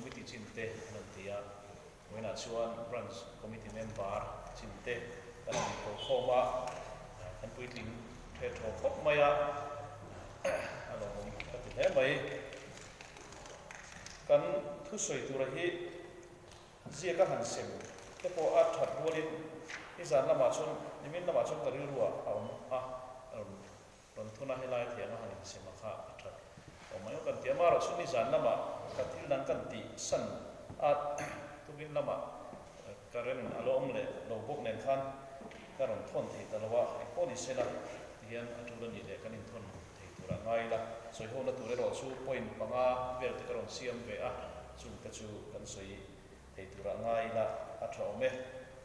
Committee chin te an rawn ti a, vawiinah chuan Branch Committee member chin te kan rawn inko khawm a, kan puitling the thaw khawp mai a, a lawmawm ka ti hle mai. Kan thusawi tura hi Ziak a han sem te pawh a that rualin nizan lamah chuan nimin lamah chuan ka rilru ah a awm a, rawn rawn thun a helai thiang a han insem a kha a that awm mai kan ti a, amaherawh chu nizan lamah ka thil dang kan tih san a tukin lamah current a lo awm leh lo bawk nen khan ka rawn thawn thei ta lo a, engpawh ni sela tihian a tul a nih leh kan inthawn thei turah ngai ila, sawihona tur erawh chu point panga vel te ka rawn siam ve a. Chungte chu kan sawi thei turah ngai ila a tha awm e.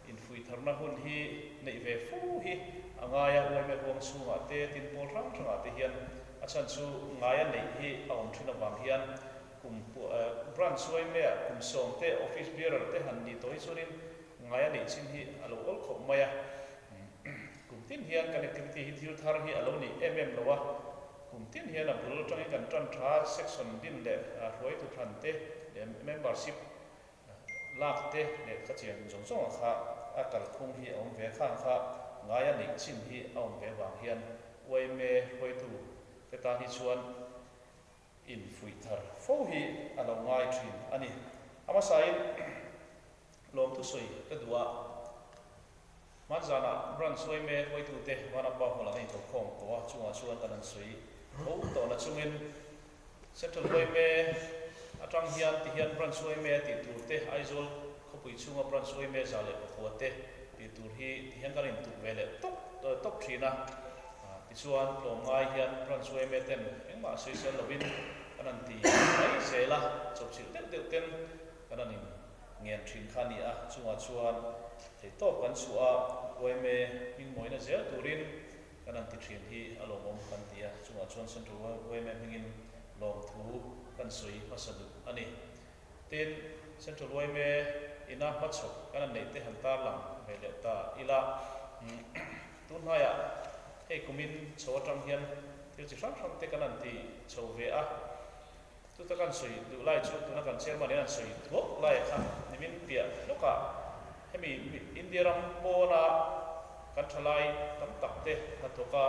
Infuih tharna hun hi neih ve fo hi a ngai a, uaime huang chhungah te, tin pawl hrang hrangah te hian a chhan chu ngaia neih hi a awm thin avang hian kum branch uaimea kum sawm te office bearer te han nih tawh hi chuanin ngaia neih chin hi a lo awl khawp mai a. Kum tin hian kan activity hi thil thar hi a lo nih em em lo a. Kum tin hian a bul atangin kan tan tha section din leh hruaitu thlan te leh membership lak te leh kha chian zawng zawng ah kha a kalphung hi a awm ve khang kha ngaia neih chin hi a awm ve vang hian yma hruaitu te tan hi chuan infuih thar fo hi a lo ngai thin a ni. A hmasain lawmthu sawi ka duh a. Hmanzanah Branch yma hruaitute Vanapa hmun ah kan inkalkhawm tawh a, chungah chuan kan han sawi tho tawh na chungin Central yma atang hian ti hian Branch yma tih tur te Aizawl khawpui chhunga Branch yma 109 te tih tur hi ti hian kan intuk ve leh tawp tawp thin a, tichuan tlawmngai hian Branch yma ten engmah sawisel lovin kan han ti mai zel a, chawpchilh deuh deuh ten kan han in ngen thin kha a ni a, chungah chuan theihtawp kan chhuah a, yma hmingmawina zel turin kan han ti thin hi a lawmawm kan ti a, chungah chuan Central yma hmingin lawmthu kan sawi hmasa duh a ni. Tin, Central yma ina hmachhawp kan han neih te han tarlang ve leh ta ila, tun hnaiah hei kumin chho atang hian thil chi hrang hrang te kan han ti chho ve a, Chuta kan sawi duh lai chu tuna kan chairman in an sawi thuak lai kha nimin piah lawkah hemi India ram pawna kan thalai tam tak te hnathawka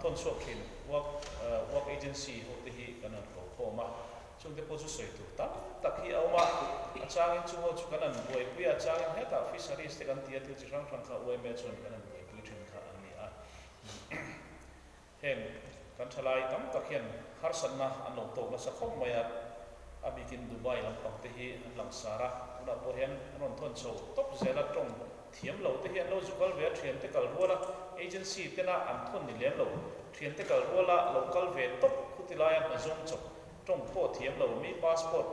thawn chhuak thin work work agency ho te hi kan han ko khawm a, chungte pawh chu sawi tur tam tak hi a awm a, a changin chung ho chu kan han buaipui a, a changin hetah fisheries te kan ti a thil chi hrang hrang kha yma chuan kan han buaipui thin kha an ni a. Heng kan thalai tam tak hian harsatna an lo tawk nasa khawp mai a, a bikin Dubai lampang te hi an langsar a, tunah pawh hian an rawn thawn chho tawp zel a, tawng thiam lo te hi an lo zu kal ve a, thiante kal rual a, agency tena an thawn ni lem lo, thiante kal rual a lo kal ve tawp khuti laia hna zawng chawp, tawng pawh thiam lo, mi passport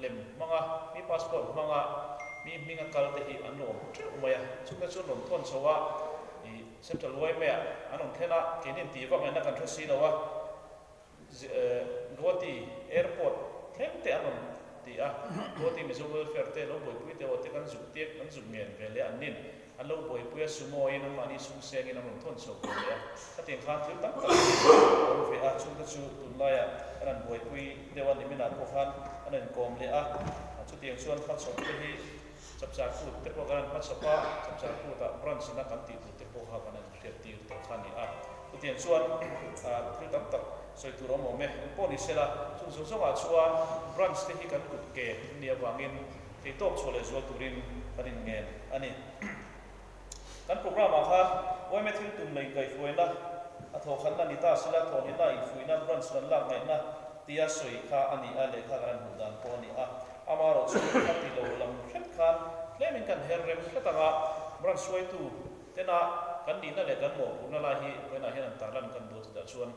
lem hmanga, mi passport hmanga mi hminga kal te hi an lo awm teuh mai a, chungte chu an rawn thawn chho a, ih. Central yma ah an rawn thlen a, keini in tih vak ngaihna kan hre si lo a, Guwahati airport thleng te an rawn ti a, Guwahati Mizo Welfare te lo buaipui te aw te kan zuk tir kan zuk ngen ve leh an nin an lo buaipui a, sumo in anmahni sum seng in an rawn thawn chho ve leh a, khatiang khan thil tam tak hi a awm ve a, chungte chu tunlaiah an rawn buaipui deuh a, niminah pawh khan an rawn inkawm leh a, chutiang chuan hmachhawp te hi Chapchar Kut te pawh kan han hmachhawp a, Chapchar Kutah branch ina kan tih tur te pawh kha kan han hriat tir tawh kha a ni a. Chutiang chuan thil tam tak sawi tur awm awm e. Eng pawh ni sela, chung zawng zawngah chuan branch te hi kan kut ke an nih avangin theihtawk chhuah leh zual turin kan inngen a ni. Kan programme ah khan yma thil tum leh inkaihhruaina a thawhkhatna ni ta sela, thawhhnihna, infuihna, branch kan lak ngaihna tia sawi kha a ni a, lehkha kan han hmuh dan pawh a ni a. Amaherawh chu a ti lo lam hret khan tlemin kan her rem hret ang a, branch hruaitu tena kan nihna leh kan mawhphurhna lai hi vawiinah hian an tarlan kan duh a chutah chuan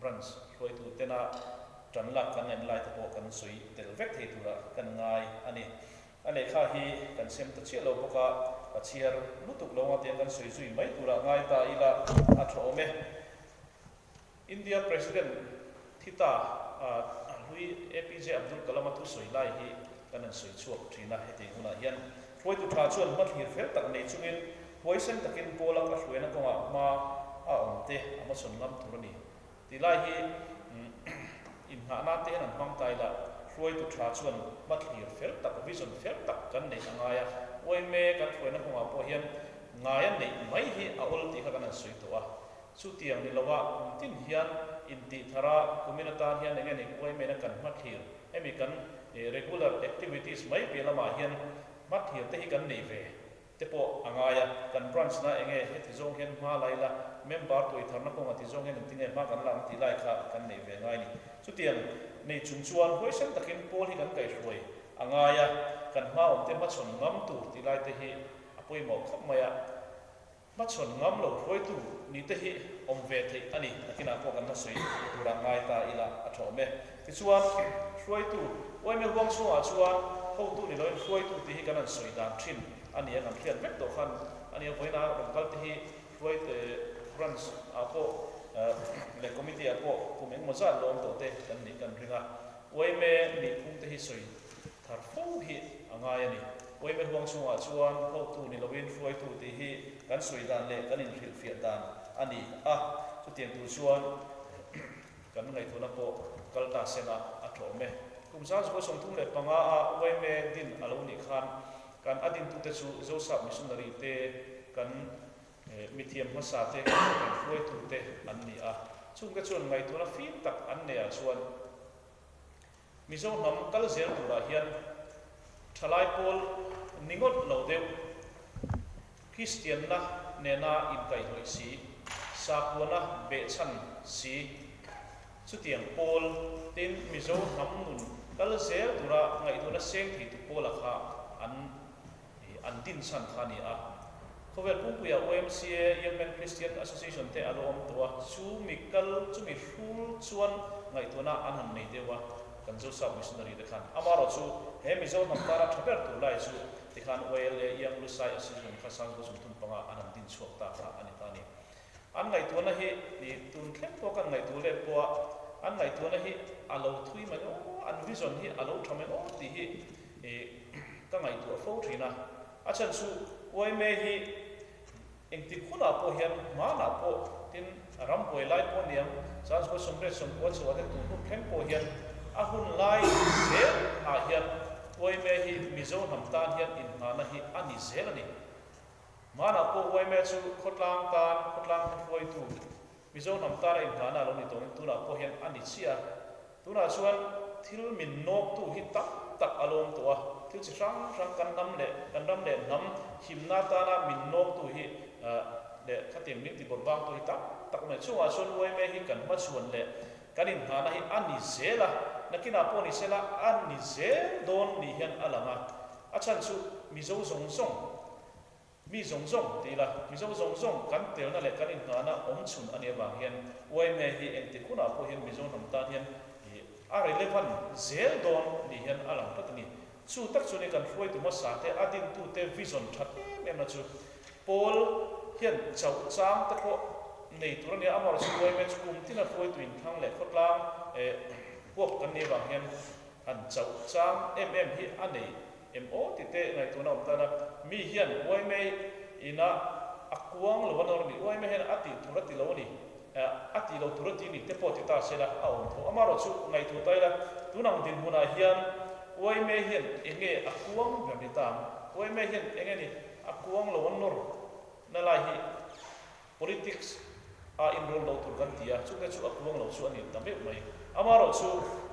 branch hruaitu tena tan lak kan ngaihna lai te pawh kan sawi tel vek thei turah kan ngai a ni. A lehkha hi kan sem ta chiah lo bawk a, ka chhiar lutuk lo nga tiang kan sawi zui mai turah ngai ta ila a tha awm e. India President Thita hlui APJ Abdul Kalam a thusawi lai hi kan han sawi chhuak thin a, heti hunah hian hruaitu tha chuan hmathlir fel tak nei chungin huaisen takin Pawla ka hruaina kawngah hma a awm te a hmachhawn ngam tur a ni. Tih lai hi innghahna te hian an hmang ta ila. Hruaitu tha chuan hmathlir fel tak, vision fel tak kan neih a ngai a. Yma kan hruaina kawngah pawh hian ngaia neih mai hi a awl tih kha kan han sawi tawh a. Chutiang ni loa kum tin hian intih thara kumin atan hian eng nge ni yma-na kan hmathlir hemi kan regular activities mai piah lamah hian hmathlir te hi kan nei ve te pawh a ngai a, kan branch na enge heti zawng hian hma la ila, member tuai tharna kawnga ti zawng hian engtinge hma kan lak ang tih lai kha kan nei ve ngai ni. Chutiang nei chung chuan huaisen takin pawl hi kan kaihhruai a ngai a, kan hma awmte hmachhawn ngam tur tih lai te hi a pawimawh khawp mai a. Hmachhawn ngam lo hruaitu ni te hi awm ve theih a ni. Nakinah pawh kan la sawi turah ngai ta ila a tha awm e. Tichuan, hruaitu, uaime huang chhungah chuan hotu ni loin hruaitu tih hi kan han sawi dan thin a ni a, kan hriat vek tawh khan a ni a. Vawiina rawn kal te hi hruai branch ah pawh leh committee ah pawh kum engemaw zat lo awm tawh te kan nih kan ring a. Uaime nihphung te hi sawi thar fo hi a ngai a ni. Uaime huang chhungah chuan hotu ni loin hruaitu tih hi kan sawi dan leh kan inhrilhfiah dan a ni a, chutiang tur chuan kan ngaihtuahna pawh kal ta sela a tlawm e. Kum 1935 a Uaime din a lo nih khan kan a dintute chu Zosap Missionary te kan mithiam hmasa te kan hruaitute an ni a, chungte chuan ngaihtuahna fim tak an neihah chuan Mizo hnam kal zel turah hian thalai pawl ni ngawt lo deuh, Kristianna nena inkaihhnawih si, sakhuana behchhan si, chutiang pawl tin Mizo hnam nun kal zel tura ngaihtuahna seng theitu pawla kha an Ih an din chhan kha a ni a. Khawvel pumpuiah YMCA, Young Men Christian Association, te a lo awm tawh a, chu mi kal, chu mi hrul chuan ngaihtuahna an han nei deuh a, kan Zosap Missionary te khan. Amaherawh chu he Mizo hnam tana tha ber tur lai chu tikhan YLA, Young Lusai Association, kha 1935 an han din chhuak ta kha a ni ta a ni. An ngaihtuahna hi ih tun thleng pawh kan ngaihtuah let pawh a, an ngaihtuahna hi a lo thui mai aw, an vision hi a lo tha mai aw tih hi ih ka ngaihtuah fo thin a. A chhan chu yma hi engtik hunah pawh hian hmanah pawh tin rambuai lai pawh aniang, Changchhuah Sawmriat Sawmkua chhuah te tun hun thleng pawh hian a hun lai zel ah hian yma hi Mizo hnam tan hian inngahna hi a ni zel a ni. Hmanah pawh yma chu khawtlang tan, khawtlang hmahruaitu, Mizo hnam tana inngahna a lo ni tawhin tunah pawh hian a ni chiah a. Tunah chuan thil min nawktu hi tam tak a lawm tawh a, thil chi hrang hrang kan hnam leh kan ram leh hnam himna tana min nawktu hi leh khatiang min tibawrh vangtu hi tam tak a ni. Chungah chuan yma hi kan hmachhuan leh kan inngahna hi a ni zel a, nakinah pawh ni sela a ni zel dawn ni hian a lang a. A chhan chu Mizo zawng zawng, mi zawng zawng ti ila, Mizo zawng zawng kan telna leh kan inngahna awm chhun a nih avang hian yma hi engtik hunah pawh hian Mizo hnam tan hian a relevant zel dawn ni hian a lang tlat a ni. Chu tak chu ni kan hruaitu hmasa te, a dintute vision that em em na chu Pawl hian chauh chang te pawh nei tur a nia, amaherawhchu yma chu kum tina hruaitu inthlang leh khawtlang huap kan nih avang hian Han chauh chang em em hi a nei em aw tih te ngaihtuahna awm tan a, mi hian yma ina a kuang lo a nawr a ni, yma hian a tih tur a ti lo a ni, a tih lo tur a ti ni te pawh ti ta se la a awm tho. Amaherawh chu ngaihtuah ta ila, tun ang dinhmunah hian yma hian enge a kuang ber ni ta ang, yma hian enge ni a kuang lo a nawr na lai hi, Politics a inrawl lo tur kan ti a, chungte chu a kuang lo chu a ni ta meuh mai. Amaherawh chu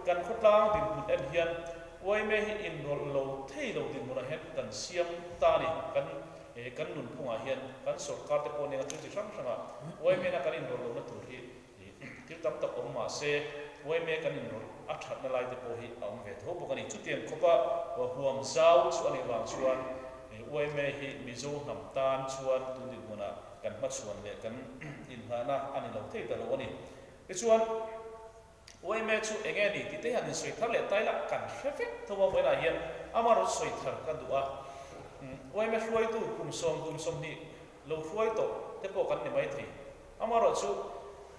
kan khawtlang dinhmun en hian yma hi inrawlh lo thei lo dinhmunah hian kan siam ta a ni. Kan kan nunphungah hian kan sorkar te pawh nen a thil chi hrang hrangah yma na kan inrawlh lohna tur hi thil tam tak awm mah se yma kan inrawlh a thatna lai te pawh hi a awm ve tho bawk a ni. Chutiang khawpa huam zau chu a nih vang chuan yma hi Mizo hnam tan chuan tun dinhmunah kan hmachhuan leh kan inngahna a ni lo thei ta lo a ni. Tichuan, yma chu eng nge ni tih te hian insawi thar leh tai lah kan hre vek tho a, vawiinah hian amaherawh chu sawi thar ka duh a. Yma hruaitu kum sawm kum 20 lo hruai tawh te pawh kan ni maithei. Amaherawh chu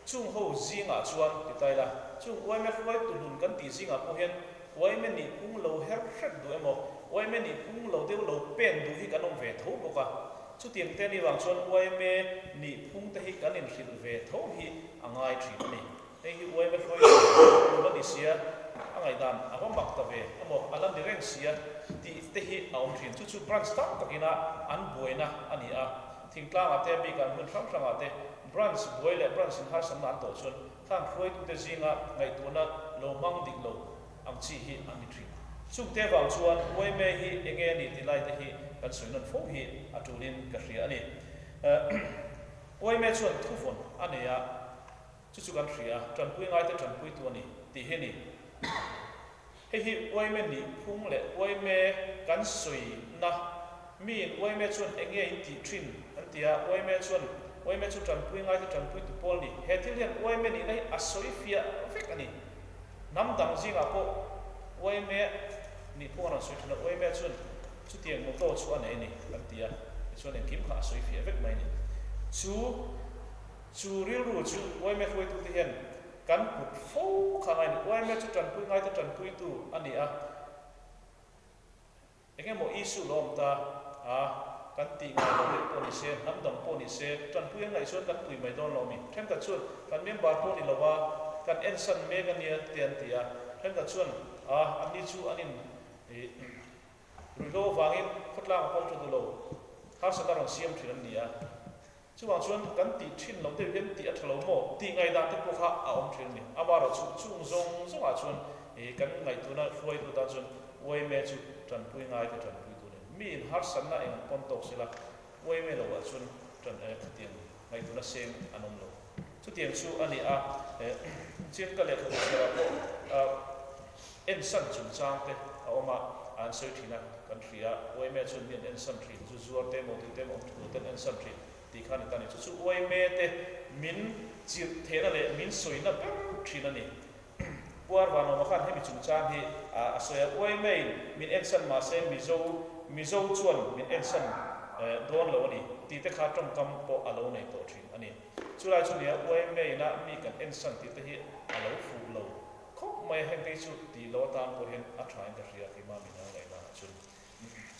chung ho zingah chuan ti ta ila, chung yma hruaitu hlun kan tih zingah pawh hian yma nihphung lo her hrek duh emaw, yma nihphung lo deuh lo pen duh hi kan awm ve tho bawk a. Chutiang te anih vang chuan yma nihphung te hi kan inhrilh ve tho hi a ngai thin a ni. Hei hi yma hruaitu hlun a ni sia, a. ngaihdan a va mak ta ve emaw a la ni reng sia tih te hi a awm thin. Chu chu branch tam takina an buaina a ni a. Thingtlangah te a bikah hmun hrang hrangah te branch buai leh branch in harsatna an tawh chuan khang hruaitute zinga ngaihtuahna lo hmang dik lo ang chi hi an ni thin. Chungte vang chuan yma hi enge a ni tih lai te hi kan sawi nawn fo hi a tulin ka hria a ni. Yma chuan thuvawn a nei a, chu chu kan hria, tanpui ngaite tanpuitu a ni tih hi a ni. Hei hi yma nih phung leh yma kan sawina, miin yma chuan enge in tih thin an ti a, yma chuan yma chu tanpui ngaite tanpuitu pawl ni. He thil hian yma nihna hi a sawi fiah vek a ni. Hnam dang zingah pawh yma nih phung a rawn sawi thin a, yma chuan chutiang motto chu a nei a ni an ti a, tichuan engkim kha a sawi fiah vek mai a ni. Chu chu rilru chu yma hruaitute hian Kan put fo kha ngai ni. Yma chu tanpui ngaite tanpuitu a ni a. Eng emaw issue lo awm ta a, kan tih ngai lo deuh pawh ni se, hnam dang pawh ni se, tanpui an ngaih chuan kan pui mai dawn lo mi. Thenkhat chuan kan member pawh ni lo a, kan ensan mek a nia te an ti a. Thenkhat chuan a, anni chu an in ruihhlo avangin khawtlang a pawm tha duh lo, harsatna rawn siam thin an ni a. Chuvang chuan kan tih thin lo deuh hian tih a tha lo maw tih ngaihdan te pawh kha a awm thin a ni. Amaherawh chu chung zawng zawngah chuan ih kan ngaihtuahna hruaitu tan chuan yma chu tanpui ngai te tanpui tur a ni. Mi in harsatna eng pawn tawk sela yma lo ah chuan tan eh khatiang ngaihtuahna seng an awm lo. Chutiang chu a ni a, eh chian ka lehkhabu chhiarah pawh ah ensan chungchang te a awm a, an sawi thin a, kan hria a, yma chuan mi an ensan thin, zu zuar te emaw tute emaw awm thu ten ensan thin tih kha a ni ta a ni. Chu chu yma te min chirh thehna leh min sawina ber thin a ni. Puar Vanawma khan hemi chungchang hi a sawi a, yma in min ensan mahse Mizo Mizo chuan min ensan dawn lo a ni tih te kha tawngkam pawh a lo nei tawh thin a ni. Chulai chu nia yma ina mi kan ensan tih te hi a lo fuh lo. Khawp mai a, hengte hi chu tih lo atan pawh hian a tha in ka hria keimah min a ngaihna ah chuan.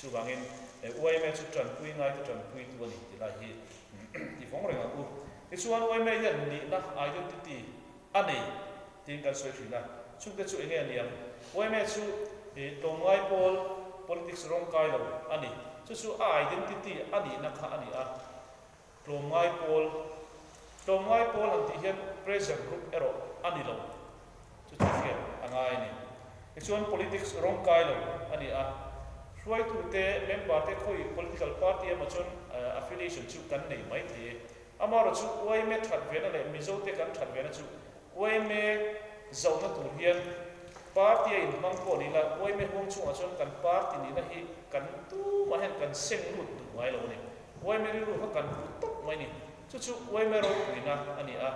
Chuvangin yma chu tanpui ngaite tanpuitu a ni tih lai hi i vawng reng ang u. Tichuan yma hian nihna, identity, a nei tiin kan sawi thin a, chungte chu enge a ni ang? Yma chu tlawmngai pawl, politics rawng kai lo a ni. Chu chu a identity a nihna kha a ni a. Tlawmngai pawl, Tlawmngai pawl han tih hian pressure group erawh a ni lo, chu chu hriat a ngai a ni. Tichuan politics rawng kai lo a ni a, hruaitute, member te khawi political party emaw chuan affiliation chu kan nei mai thei e. Amaherawhchu yma that vena leh Mizote kan that vena chu Yma zohna tur hian party a inhmang pawh ni la, yma huang chungah chuan kan party nihna hi kan tumah hian kan seng lut duh ngai lo a ni. Yma rilru kha kan put tawp mai a ni. Chu chu yma ropuina a ni a.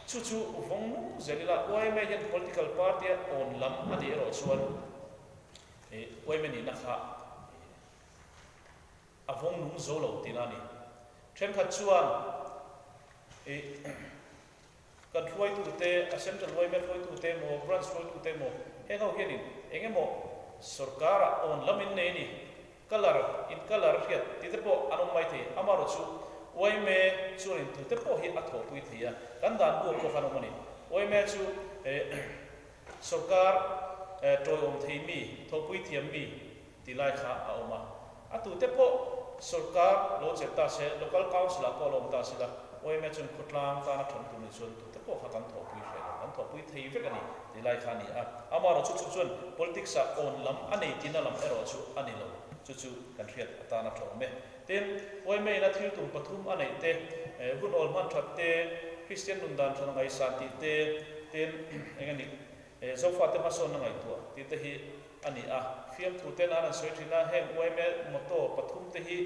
Chu chu vawng nung zel ila yma hian political party a awn lam a nih erawh chuan yma nihna kha A vawng nung zo lo tihna a ni. Thenkhat chuan ih kan hruaitute, a Central yma hruaitute emaw, Branch hruaitute emaw, heng ho hianin eng emaw sorkarah awn lam in nei a ni, colour in colour hriat tih te pawh an awm mai thei. Amaherawh chu yma chuanin tute pawh hi a thawhpui thei a, kan dan buak pawh khan awm a ni. Yma chu eh sorkar tawiawm thei mi, thawhpui thiam mi, Ti lai kha a awm a. A tute pawh sorkar lo chet ta se, local council ah pawh lo awm ta se la, yma chuan khawtlang tana than tur nih chuan tute pawh kha kan thawhpui hreh lo, kan thawhpui thei vek a ni ti lai kha a ni a. Amaherawh chu chu chuan politics ah awn lam a nei tina lam erawh chu a ni lo, chu chu kan hriat atana tha awm e. Tin, yma ina thil tum pathum a neih te, hun awl hman that te, Kristian nun dan than ngaihsan tih te, tin eng a nih, Zofate hmasawnna ngaihtuah tih te hi a ni a. Fiamthu ten an an sawi thin a, heng yma motto pathum te hi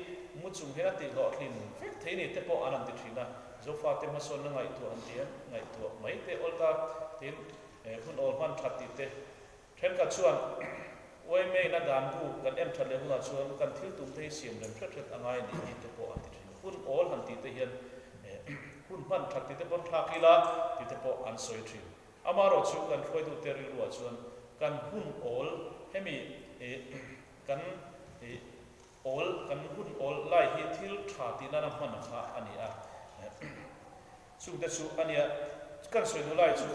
mu chung hian a tihhlawhtlin vek thei ni te pawh an an ti thin a. Zofate hmasawnna ngaihtuah han ti an ngaihtuah mai te awl ta tin hun awl hman that tih te thenkhat chuan yma in a dan bu kan en that leh hunah chuan kan thil tum te hi siam rem hret hret a ngai a nih hi te pawh an ti thin a. Hun awl han tih te hian hun hman that tih te pawn thlak ila tih te pawh an sawi thin. Amaherawh chu kan hruaitute rilruah chuan kan hun awl hemi kan awl kan hun awl lai hi thil tha tih nana hman kha a ni a. Chungte chu a nia. Kan sawi duh lai chu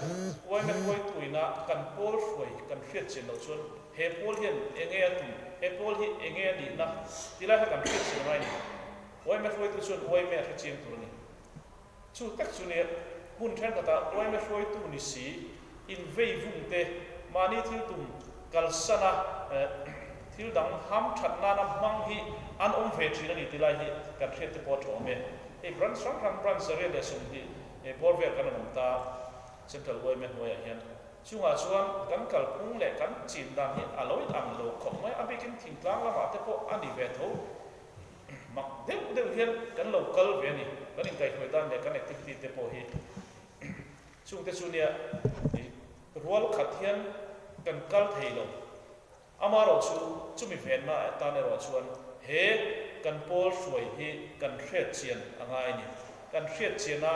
yma hruaitu ina kan pawl hruai kan hriat chian loh chuan he pawl hian enge a tum, he pawl hi enge a nihna ti lai kha kan hriat chian ngai a ni. Yma hruaitu chuan yma a hre chiang tur a ni. Chu tak chu nia hmun thenkhatah yma hruaitu ni si invei vung te mahni thil tum kalsana thil dang ham that nana hmang hi an awm ve thin a ni ti lai hi kan hriat te pawh a tha awm e. Hei branch hrang hrang branch 120 bawr vel kan rawn awm ta Central yma hnuaiah hian. Chungah chuan kan kalphung leh kan chin dan hi a lo inang lo khawp mai a bikin thingtlang lamah te pawh a ni ve tho. Mak deuh deuh hian kan lo kal ve a ni. Kan inkaihhruai dan leh kan activity te pawh hi chungte chu nia rual khat hian kan kal thei lo. Amaherawhchu chumi venna atan erawh chuan he kan pawl hruai hi kan hriat chian a ngai a ni. Kan hriat chiana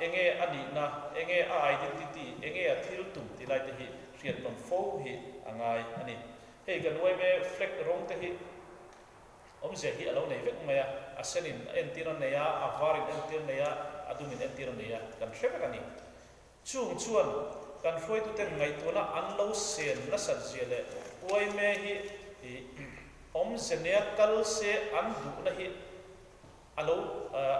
enge a nihna, enge a identity, enge a thil tum ti lai te hi hriat nawn fo hi a ngai a ni. Hei kan yma flag rawng te hi awmzia hi a lo nei vek mai a, a senin a entir a nei a, a varin entir a nei a, a dumin entir a nei a, kan hre vek a ni. Chung chuan kan hruaituten ngaihtuahna an lo sen nasat zia leh yma hi awmze nia kal se an duhna hi a lo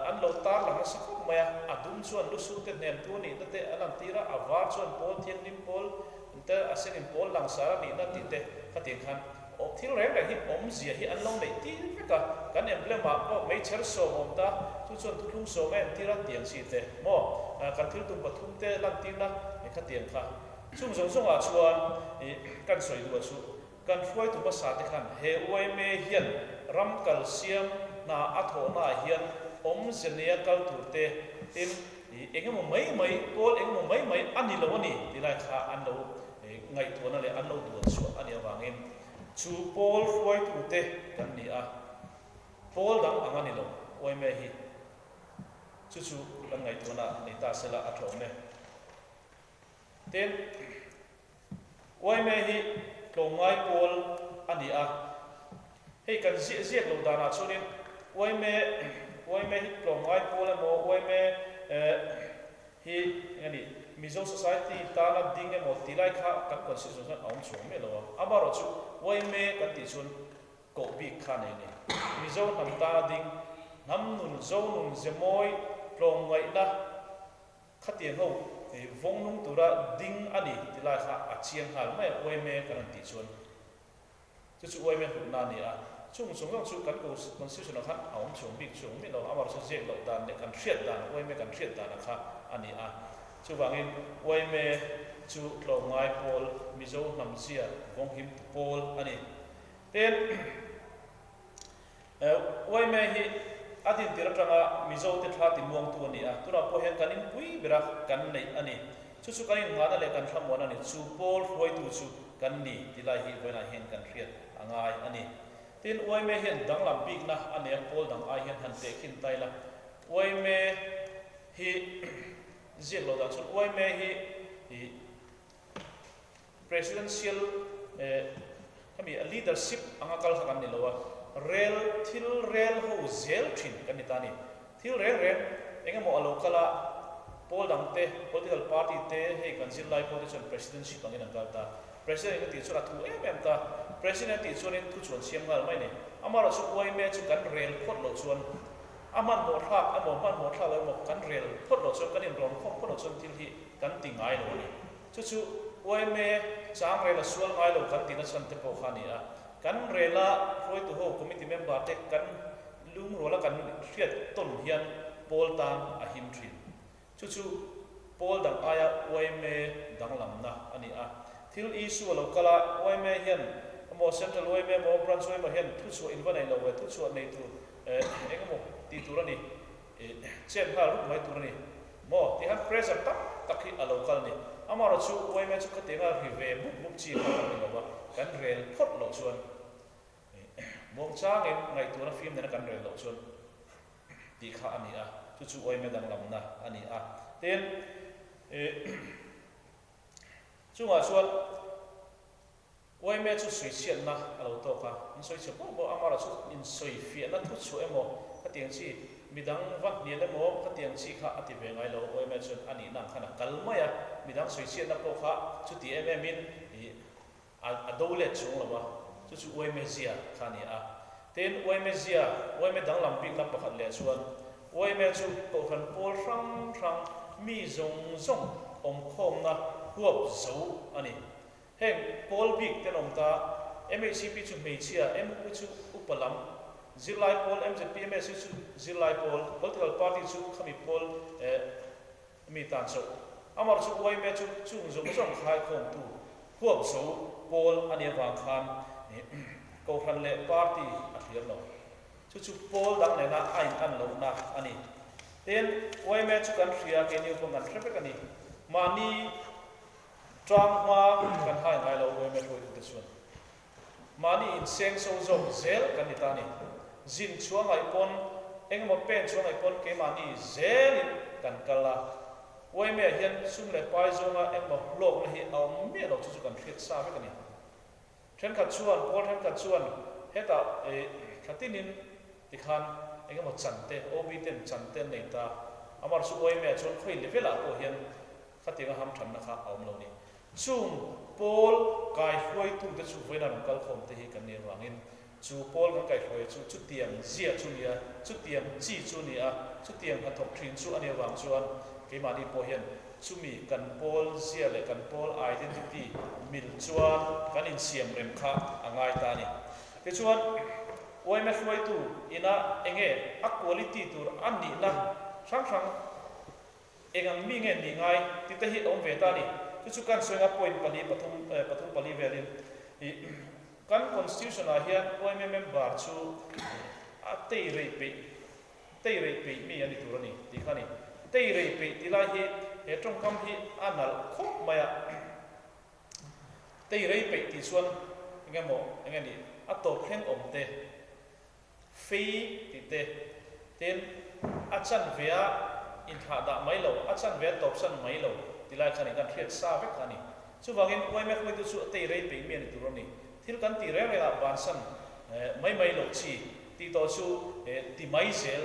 an lo tarlang nasa khawp mai a. A dum chuan lusute hnemtu a nihna te a lantir a, a var chuan pawl thianghlim pawl te a senin pawl langsar a nihna tih te khatiang khan Thil reng reng hi awmzia hi an lo neih tir vek a, kan emblem ah pawh meichher sawm a awm ta, chu chuan thuthlung sawm a entir a tiang chi te maw, kan thil tum pathum te lantirna khatiang kha. Chung zawng zawng ah chuan kan sawi duh a chu kan hruaitu hmasa te khan he yma hian ram kal siam hna a thawhna ah hian awmze nia kal tur te tin engemaw mai mai pawl engemaw mai mai a ni lo a ni ti lai kha an lo Ngaihtuahna leh an lo duan chhuah a nih avangin chu pawl hruaitute kan ni a, pawl dang ang a ni lo, yma hi chu chu kan ngaihtuahna nei ta sela a tlawm e. Tin, yma hi tlawmngai pawl a ni a, hei kan ziah ziak loh danah chuanin yma yma hi tlawmngai pawl emaw yma Hi eng a nih? Mizo society tana ding emaw tih lai kha kan constitution chuan a awm chhuak miah lo a. Amaherawh chu yma kan tih chuan koh bik kha nei a ni. Mizo hnam tana ding, hnam nun, zo nun, ze mawi, tlawmngaihna khatiang ho vawng nung tura ding a ni tih lai kha a chiang nghal mai a yma kan rawn tih chuan. Chu chu yma hlutna a ni a, chung chung zawng chu kan Constitution ah khan a awm chhung bik chhung miah lo, amaherawh chu ziak loh dan leh kan hriat dan, yma kan hriat dan ah kha a ni a. Chuvangin yma chu tlawmngai pawl, Mizo hnam zia vawnghim tu pawl a ni. Tin, yma hi a dintir atanga Mizo te thla timuangtu a ni a, tunah pawh hian kan inpui bera kan neih a ni. Chu chu kan innghahna leh kan thlamuan a ni. Chu pawl hruaitu chu kan ni ti lai hi vawiinah hian kan hriat a ngai a ni. Tin, yma hian danglam bikna a nei a, pawl dang ai hian han tehkhin ta ila. Yma hi ziak loh dan chuan yma hi Presidential hemi leadership anga kal kha kan ni lo a, rel thil rel ho zel thin kan ni ta a ni. Thil reng reng eng emaw a lo kal a, pawl dang te, political party te hei kan zirlai pawl te chuan presidentship angin an kal ta. President in a tih chuan a thu em em ta. President a tih chuanin thu chuan siam nghal mai a ni. Amaherawhchu yma chu kan rel phawt loh chuan a hmanhmawh thlak emaw hmanhmawh thlak lo emaw kan rel phawt loh chuan kan inrawn khawm phawt loh chuan thil hi kan ti ngai lo a ni. Chu chu yma chang rel a sual ngai lo kan tihna chhan te pawh kha a ni a. Kan rela hruaitu ho committee member te kan lungruala kan hriat tawn hian pawl tan a him thin. Chu chu pawl dang aia yma danglamna a ni a. Thil issue a lo kal a, yma hian emaw Central yma emaw Branch yma hian thuchhuah in va nei lo ve, thuchhuah nei tur eng emaw tih tur a ni. Chet nghal rup mai tur a ni maw? Tih khan pressure tam tak hi a lo kal a ni. Amaherawh chu yma chu khatianga ri ve bup bup chi kha kan ni lo va, kan rel phawt loh chuan muangchangin ngaihtuahna fim nena kan rel loh chuan tih kha a ni a, chu chu yma danglamna a ni a. Tin, chungah chuan. Yma chu sawichhiatna a lo tawk a, in sawichhe pawh pawh amaherawh chu insawifiahna thu chhuah emaw khatiang chi. Midang va hnial emaw khatiang chi kha a ti ve ngai lo, yma chuan a nihna ang khan a kal mai a, midang sawichhiatna pawh kha chuti em em in ih a a do let chuang lo a, chu chu yma zia kha a ni a. Tin, yma zia, yma danglam bikna pakhat leh chuan yma chu kohhran pawl hrang hrang mi zawng zawng awmkhawmna huap zo a ni. Heng pawl bik ten awm ta, MHCP chu hmeichhia, MUP chu upa lam, zirlai pawl, MZP, MSU chu zirlai pawl, political party chu khami pawl eh mi tan chauh. Amar chu yma chu chung zawng zawng khaikhawmtu huap zo pawl a nih avang khan Kohhran leh party a thlir lo. Chu chu pawl dang nena a in an lohna a ni. Tin, yma chu kan hria, keini pawn kan hre vek a ni. Mahni Tang hma kan hai ngai lo yma hruaitute chuan mahni insengso zawk zel kan ni ta a ni. Zin chhuah ngaih pawn engemaw pen chhuah ngaih pawn keimahni zelin kan kal a. Yma hian sum leh pai zawnga engemaw hlawkna hi a awm miah lo chu chu kan hriat sa vek a ni. Thenkhat chuan, pawl thenkhat chuan hetah thla tinin tikhan engemaw chan te, OB ten chan te an nei ta. Amar chu yma chuan khawi level ah pawh hian Khatianga hamthanna kha a awm lo ni. Chung pawl kaihruaitute chu vawiin a rawn kal khawm te hi kan nih avangin chu pawl kan kaihruaia chu chutiang zia chu nia, chutiang chi chu ni a, chutiang hnathawk thin chu a nih avang chuan keimahni pawh hian chumi kan pawl zia leh kan pawl identity mil chuan kan insiam rem kha a ngai ta a ni. Tichuan, yma hruaitu ina enge a quality tur a nihna hrang hrang, Eng ang mi nge nih ngai tih te hi a awm ve ta a ni. Chu chu kan sawi anga point pali pathum eh pathum pali velin ih kan constitution ah hian yma member chu a tei rei peih tei rei peih mi a ni tur a ni tih kha a ni. Tei rei peih tih lai hi he tawngkam hi a nalh khawp mai a. Tei rei peih tih chuan eng emaw eng nge nih a tawp thleng awm te Fei tih te, tin, a chanve a inthlah dah mai lo, a chanve a tawpsan mai lo ti lai kha ni, kan hriat sa vek kha a ni. Chuvangin yma hruaitu chu a tei rei peih mi a ni tur a ni. Thil kan tih reng rengah bansan mai mai loh chi tih tawh chu ti mai zel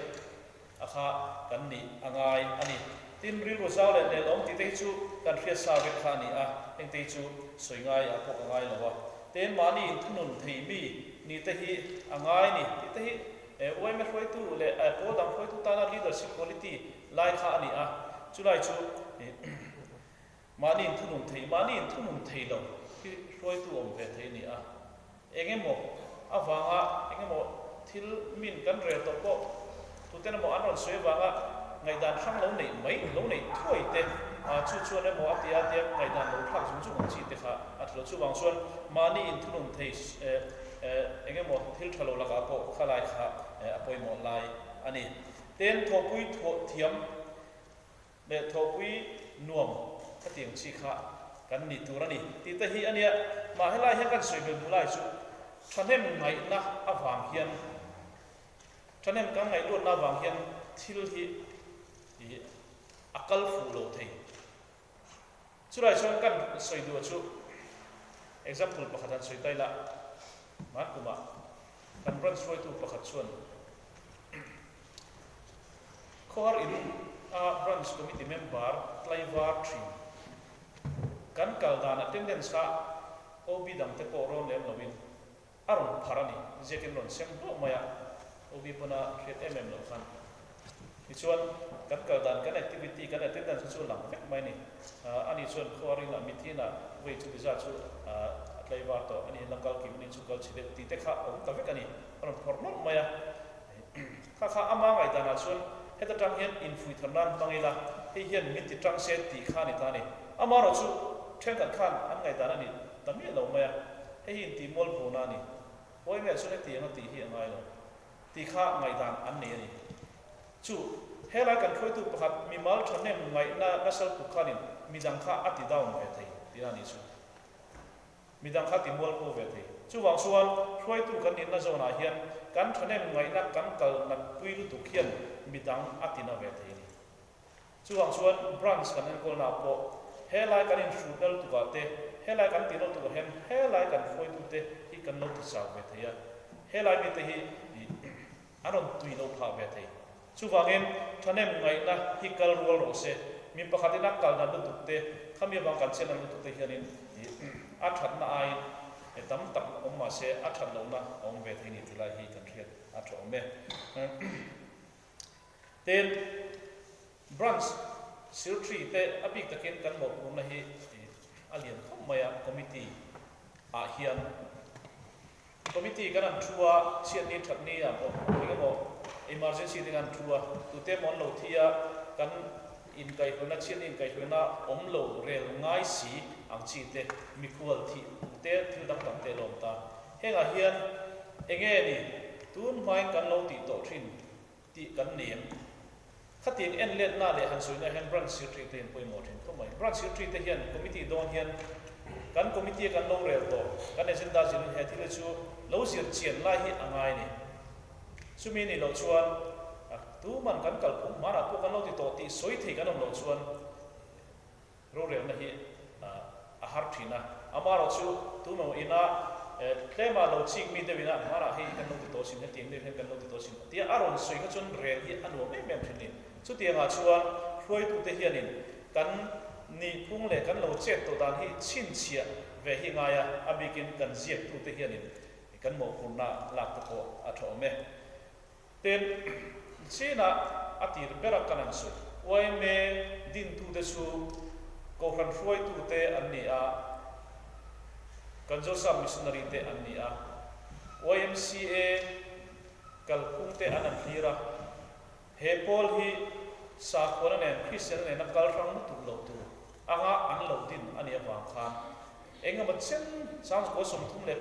A kha kan nih a ngai a ni. Tin, rilru zau leh nel awm tih te hi chu kan hriat sa vek kha a ni a, heng te hi chu sawi ngai ah pawh ka ngai lo a. Tin, mahni inthunun thei mi nih te hi a ngai a ni tih te hi yma hruaitu leh pawl dang hruaitu tana leadership quality lai kha a ni a, chulai chu Mahni inthunun thei, mahni inthunun thei lo hi hruaitu awm ve thei a ni a. Eng emaw avanga eng emaw thil min kan rel tawh pawh tuten emaw an rawn sawi avanga ngaihdan hrang lo neih mai, lo neih thuai te, chu chuan emaw a tia tia ngaihdan lo thlak zung zung ang chi te kha a tha lo. Chuvang chuan mahni inthunun thei eng emaw thil tha lo lakah pawh khalai kha a pawimawh lai a ni. Tin, thawhpui thiam Leh thawhpui nuam khatiang chi kha kan ni tur a ni tih te hi a nia. Mah helai hian kan sawi belh duh lai chu thahnem ngaihna avang hian, thahnem kan ngaih luatna avang hian thil hi ih a kal fuh lo thei. Chulai chuan kan sawi duh chu example pakhat han sawi ta ila, hman kumah kan branch hruaitu pakhat chuan Khawhar in a branch committee member tlaivar thin kan kal dan attendance kha OB dang te pawh rawn lem loin a rawn phar a ni, ziakin rawn sem hluah mai a, OB pawn a hriat em em loh khan. Tichuan kan kal dan, kan activity, kan attendance kha chu a lang vek mai a ni. Ani chuan khawhar in ah mithin ah vei chu ti zat chu a tlaivar tawh, ani la kal kim, ani chu kal chhe deuh tih te kha a awm ta vek a ni, a rawn phawrh nawlh mai a. Kha kha ama ngaihdanah chuan heta tang hian infuih thar nan hmang ila, hei hian min ti tang se tih kha a ni ta a ni. Amaherawh chu thenkhat khan an ngaihdan a ni ta miah lo mai a, hei hi intih mualphona a ni. Awimea chuan heti anga tih hi a ngai lo tih kha ngaihdan an nei a ni. Chu helai kan hruaitu pakhat mimal thahnem ngaihna nasa lutuk khanin midang kha a ti down ve thei tihna a nih chu. Midang kha ti mual pho ve thei. Chuvang chuan hruaitu kan nihna zawnah hian kan thahnem ngaihna kan kal nat pui lutuk hian midang a tina ve thei a ni. Chuvang chuan branch kan enkawlnaah pawh helai kan inhrutna lutukah te, helai kan tihna lutukah hian helai kan hruaitute hi kan lo ti chau ve thei a, helai mite hi an rawn tui lo phah ve thei. Chuvangin, thahnem ngaihna hi kal rual rawh se. Mi pakhatin a kalna lutuk te, khami avang kan chenna lutuk te hianin a thatna aiin tam tak awm mah se a that lohna a awm ve thei ni ti lai hi kan hriat a tha awm e. Tin, Branch Secretary te a bik takin kan mawhphurhna hi a lian khawp mai a, Committee ah hian Committee kan an thu a, chhiatni thatni ah pawh eng emaw emergency te kan thu a, tute emaw an lo thi a, kan inkaihhruaina chhiatni inkaihhruaina awm lo rel ngai si ang chi te, mikhual thih te thil dang dang te lawm ta. Hengah hian enge ni tun hmain kan lo tih tawh thin tih kan ni em? Khatiang en letna leh han sawina hian Branch Secretary te hian pawimawh thin khawp mai. Branch Secretary te hian Committee dawn hian kan Committee a kan lo rel tawh, kan agenda zirin he thil hi chu lo zir chian lai hi a ngai a ni. Chumi nih loh chuan tuman kan kalphung hmanah pawh kan lo ti tawh tih sawi thei kan awm loh chuan Rorelna hi a har thin a, amaherawh chu tunawh ina tlema lo chik mi deuh ina hmanah hei kan lo ti tawh sin, hetiang deuh hian kan lo ti tawh sin tia a rawn sawi kha chuan rel hi a nuam em em thin a ni. Chutiangah chuan hruaitute hianin kan nihphung leh kan lo chet tawh dan hi chhinchhiah ve hi ngai a, a bikin kan ziaktute hianin kan mawhphurhna lak te pawh a tha awm e. Tin, chinah a tir bera kan an sawi. Yma dintute chu Kohhran hruaitute an ni a, kan Joseph Missionary te an ni a, YMCA kalphungte an an hlir a. He pawl hi sakhuana nen Kristianna nena kal hrang lutuk lo tur anga an lo din a nih avang khan Engemaw chen Sangzukua 35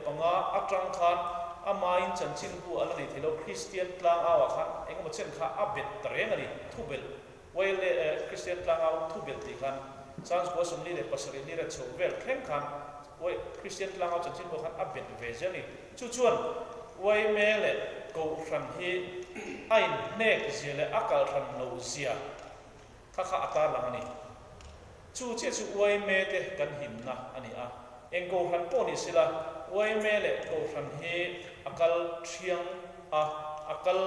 atang khan amahin chanchinbu a la nei thei lo, Kristian tlangau ah khan engemaw chen kha a bet ta reng a ni, thubelh, Wale, Kristian tlangau thubelh tih khan Sangzukua 47 ni ret chho vel thleng khan Kristian tlangau chanchinbu ah khan a bet ve zel a ni. Chu chuan Uaime leh Kohhran hi a inhnek zia leh a kalhran loh zia Kha kha a tarlang a ni. Chu chiah chu yma te kan himna a ni a. Eng Kohhran pawh ni sela, yma leh Kohhran hi a kal thiang a, a kal